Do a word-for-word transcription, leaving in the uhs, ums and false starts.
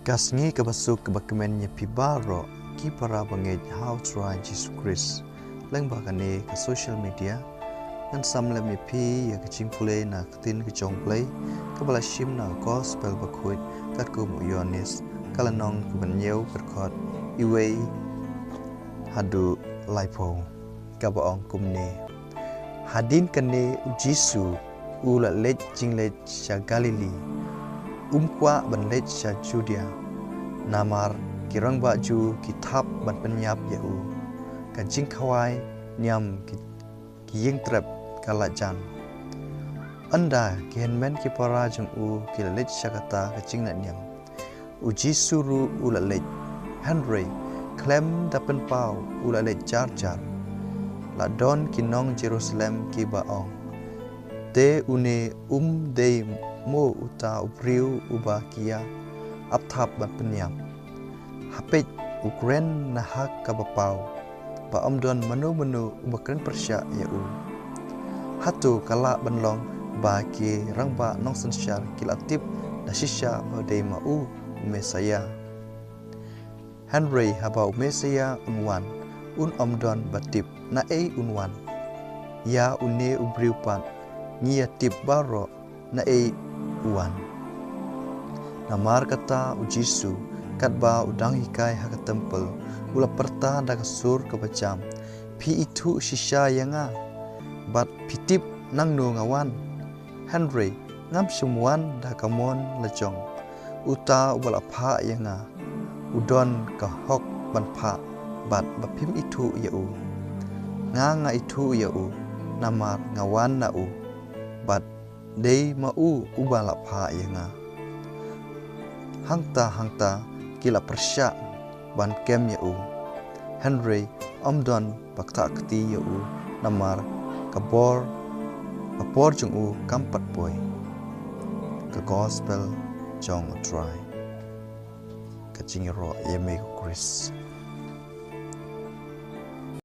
Ka sngi kaba suk kaba kmen ïa phi baroh ki para bangeit ha U Trai Jisu Khrist. Lyngba kane ka social media, ngan sam lem ïa phi ïa ka jingpule na ka ktien ka jong U Blei kaba la shim na ka Gospel bakhuid katkum u Ïoannis, ka lynnong kaba hynñiew, ka dkhot wei haduh laiphew, kaba ong kumne: Hadien kane U Jisu u la leit jingleit sha Galili, um kwah ban leit sha Judia, namar ki rangbah Jiw ki thap ban pynïap ïa u. Ka jingkhawai niam ki, ki ïing trep ka la jan. Ynda ki hynmen ki para jong u ki la leit sha kata ka jingleit niam, U Jisu ruh u la leit. Hynrei khlem da pynpaw u la leit jar jar. La don ki nong Jerusalem kiba ong: Te une um dei mo uta u briew uba ki ïa ap thap ban pynïap? Ha peit, u kren na ha kaba paw, ba ym don mano mano uba kren pyrshah ïa u. Hato ka lah ban long ba ki rangbah nongsynshar ki la tip da shisha ba dei ma u u Messaïah? Hynrei haba u Messaïah un wan, un ym don ba tip naei un wan. Ïa une u briew pat ngi ïa tip baroh naei u wan. Namar kata U Jisu, katba u dang hikai ha ka templ, u la pyrta da ka sur kaba jam: Phi ithuh shisha ïa nga, bad phi tip nangno nga wan. Hynrei ngam shym wan da ka mon la jong. Uta uba la phah ïa nga u don ka hok ban phah, bad ba phim ithuh ïa u. Nga nga ithuh ïa u, namar nga wan na u, bad dei ma u uba la phah ïa nga. Hangta hangta ki la pyrshah ban kem ïa u, hynrei ym don ba ktah kti ïa u, namar ka bor, ka por jong u kam pat poi. Ka Gospel jong U Trai. Ka jingïaroh ïa me ko Khrist.